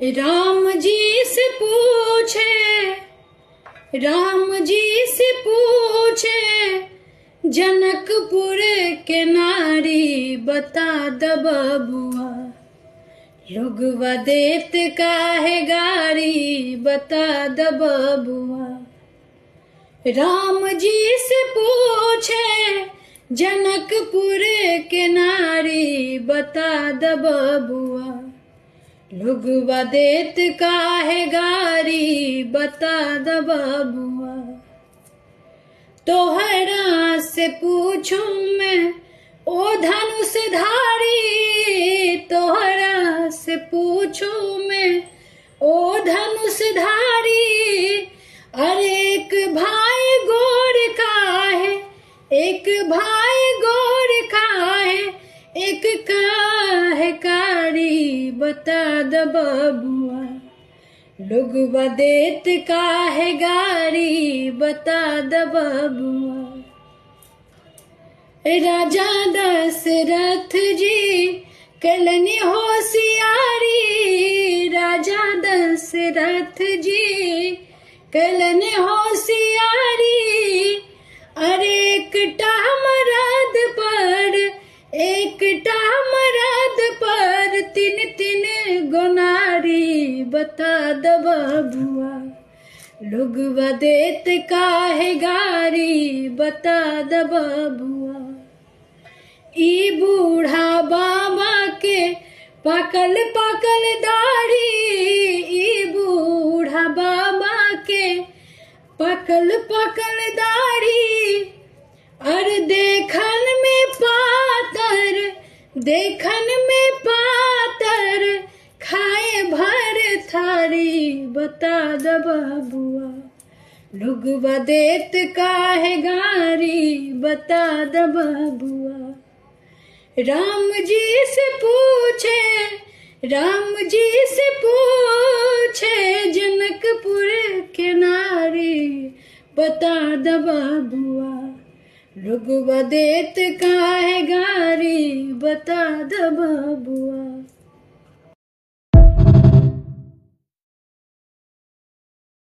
राम जी से पूछे, राम जी से पूछे, जनकपुर के नारी बता द बबुआ। लोगवा देत काहे गारी बता द बबुआ। राम जी से पूछे, जनकपुर के नारी बता द बबुआ। लोगवा देत काहे गारी बता द बबुआ। तोहरा से पूछूं मैं ओ धनुष धारी, तोहरा से पूछूं मैं ओ धनुष धारी। अरे एक भाई गोर का है, एक भाई गोर का है, एक का है कारी बता द बबुआ। लोगवा देत काहे गारी बता द बबुआ। राजा दशरथ जी कलनी होशियारी, राजा दशरथ जी कलनी होशियारी। अरे एकटा मरद पर, एकटा मरद पर तीन तीन गोनारी बता द बबुआ। लोगवा देत काहे गारी बता द बबुआ। ई बूढ़ा बाबा के पाकल पाकल दाढ़ी, ई बूढ़ा बाबा के पाकल पाकल दाढ़ी। अरे देखन में पातर, देखन में पातर, खाए भर थारी बता द बबुआ। लोगवा देत काहे गारी बता द बबुआ। राम जी से पूछे, राम जी से पूछे, जनकपुर के नारी बता द बबुआ। लोगवा देत काहे गारी बता द बबुआ।